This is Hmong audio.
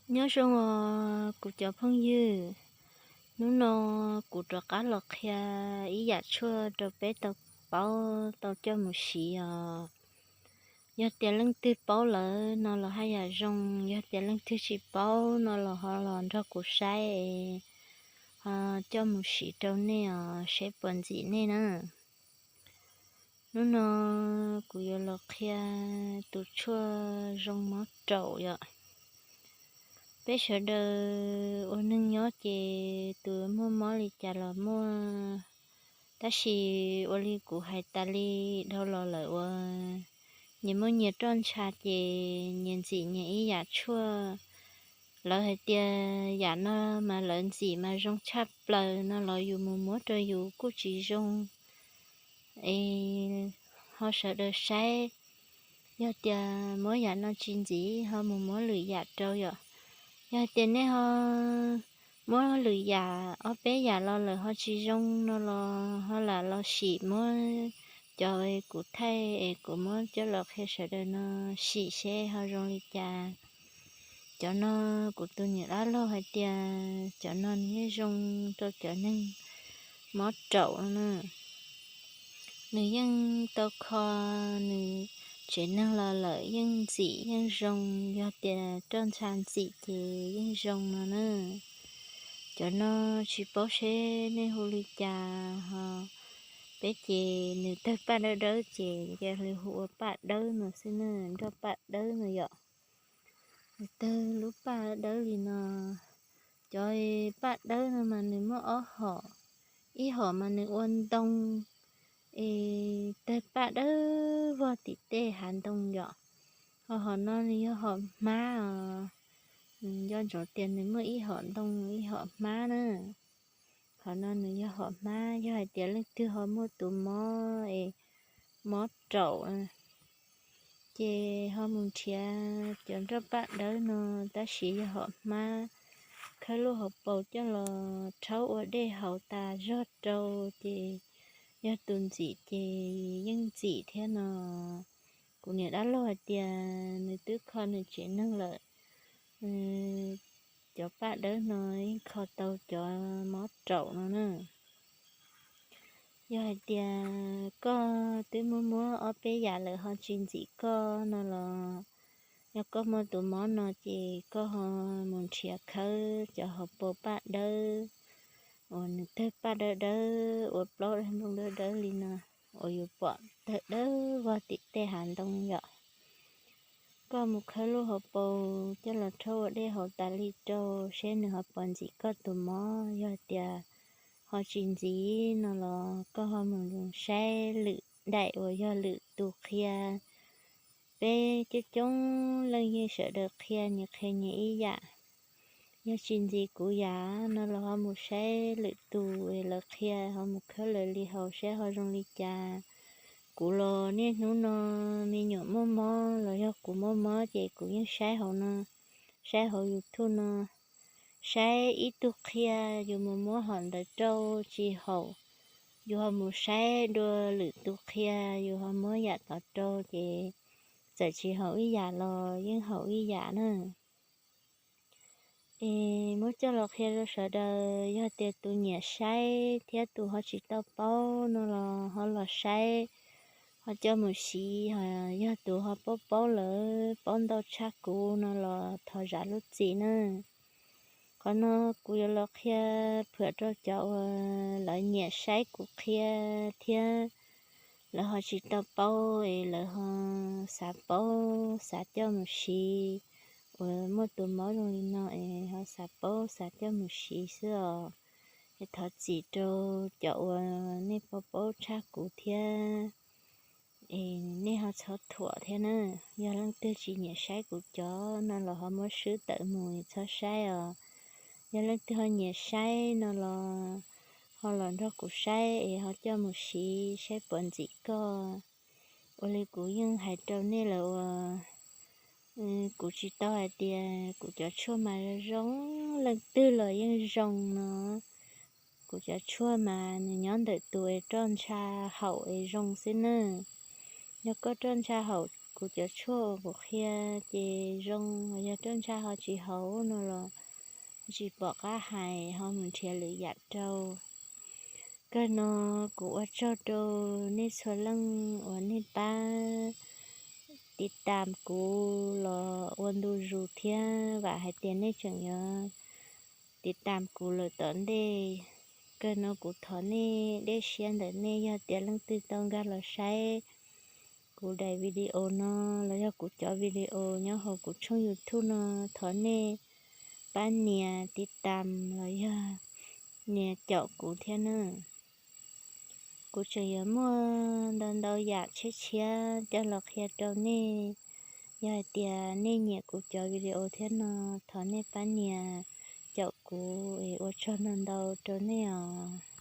Nyob zoo os kuv cov phooj ywg, hnub no kuv rov qab los qhia ib yam tshuaj rau peb tau paub tau coj mus siv os. Yog tias leej twg paub lawm no los haj yam zoo, yog tias leej twg tsis paub no los ho los nrog kuv saib, ho coj mus siv rau nej os, saib puas ntxim nej na. Hnub no kuv yuav los qhia tus tshuaj zoo mob raum yom. Peb sawv daws ua neeg nyob ces tus muaj mob li cas los muaj, tab sis ua li kuv hais tas li dhau los lawm uas nyias muaj nyias roj ntsha ces nyias ntxim nyias ib yam tshuaj. Lawv hais tias yam no mas lawv ntxim mas zoo tshaj plaws no los yus mus muab rau yus kuj tsis zoo. Es ho sawv daws saib, yog tias muab yam no tsis ntxim ho mus muab lwm yam rau yom. Yog tias nej ho muab lwm yam ob peb yam los lawm ho tsis zoo no los ho lam los sim muab cov kuv thaij es kuv muab coj los qhia sawv daws no sim seb ho zoo li cas. Cov no kuv tus niam dab laug hais tias cov no nws yeej zoo rau cov neeg mob raum no na. Nws yeej tau kho nws tsev neeg los lawm yeej ntxim yeej zoo, yog tias roj ntsha ntxim ces yeej zoo no na. Cov no tsis paub seb nej hu li cas ho, peb ces nws tawg paj dawb dawb ces yog li hu ua paj dawb no xwb na, nroj paj dawb no yom. Nws tawg lub paj dawb li no. Cov paj dawb no mas nws muaj ob hom, ib hom mas nws ua ntoo es tawg paj dawb vog tim tej hav ntoo yom. Ho hom no nws yog hom hmab os, nco ntsoov tias nws muaj ib hom ntoo ib hom hmab na. Hom no nws yog hom hmab, yog hais tias leej twg ho muaj tus mob es mob raum ces ho mus nrhiav cov nroj paj dawb no, tab sis yog hom hmab, khawb lub hauv paus coj los rhaub ua dej haus tas zog rau ces yog tus ntxim ces yeej ntxim thiab no. Kuv niam dab laug hais tias nws twb kho nws tsev neeg lawm, cov paj dawb no yeej kho tau cov mob raum no na. Yog hais tias koj twb muab muab ob peb yam lawm ho tsis ntxim koj no los, yog koj muaj tus mob no ces koj ho mus nrhiav khawb cov hauv paus paj dawb uas nws tawg paj dawb dawb ua plaub nplooj dawb dawb li no uas yus pom tawg dawb vog tim tej hav ntoo yom. Koj mus khawb lub hauv paus coj los rhaub ua dej haus tas li rau seb nws ho puas ntxim koj tus mob. Yog tias ho tsis ntxim no los koj ho mus saib lwm daim uas yog lwm tus qhia. Peb coob coob leej yeej sawv daws qhia nyias qhia nyias ib yam. Yog tsis ntxim kuv yam no los ho mus saib lwm tus es lawv qhia, ho mus khawb lawv li haus seb ho zoo li cas. Kuv los niaj hnub no me nyuam muaj mob los yog kuv muaj mob ces kuv yeej saib hauv no, saib hauv YouTube no, saib ib tug qhia yus mus muab hom ntawd rau tsis haum, yus ho mus saib dua lwm tus qhia yus ho muab yam tod rau ces txawm tsis haum ib yam los yeej haum ib yam na. Es muab coj los qhia rau sawv daws, yog tias tus nyiam saib thiab tus ho tsis tau paub no los ho los saib, ho coj mus siv, ho yog tus ho paub paub lawm, paub ntau tshaj kuv no los thov zam lub txim na. Qhov no kuv yuav los qhia phwam rau cov uas lawv nyiam saib kuv qhia thiab lawv ho tsis tau paub es lawv ho xav paub xav coj mus siv, uas muaj tus mob zoo li no es ho xav paub xav coj mus siv xwb os. Es thov txim rau cov uas nej paub paub tshaj kuv thiab, es nej ho txhob thuam thiab na. Yog leej twg tsis nyiam saib kuv cov no los ho muab swb tawm mus txhob saib os. Yog leej twg ho nyiam saib no los ho los nrog kuv saib es ho coj mus siv saib puas ntxim koj. Ua li kuv yeej hais rau nej lawm uas kuv tsis tau hais tias kuv cov tshuaj mas zoo, leej twg los yeej zoo no. Kuv cov tshuaj mas nws nyob ntawm tus es roj ntsha haum es zoo xwb na. Yog koj roj ntsha haum kuv cov tshuaj uas kuv qhia ces zoo, yog roj ntsha ho tsis haum no los tsis pom qab hais, ho mus nrhiav lwm yam rau. Kawg no kuv ua tsaug rau nej txhua leej uas nej pab tiv tam kuv los ua ntu zus thiab vam hais tias nej tseem yuav tiv tam kuv lawm tom ntej. Kawg no kuv thov nej dej siab ntawm nej, yog tias leej twg tau nkag los saib kuv daim video no los yog kuv cov video nyob hauv kuv tshooj YouTube no, thov nej pab nias tiv tam los yog nias caum kuv thiab na. Kuv tseem yuav muaj ntau ntau yam tshiab tshiab coj los qhia rau nej. Yog hais tias nej nyiam kuv cov video thiab no, thov nej pab nias caum kuv es ua tsaug ntau ntau rau nej os.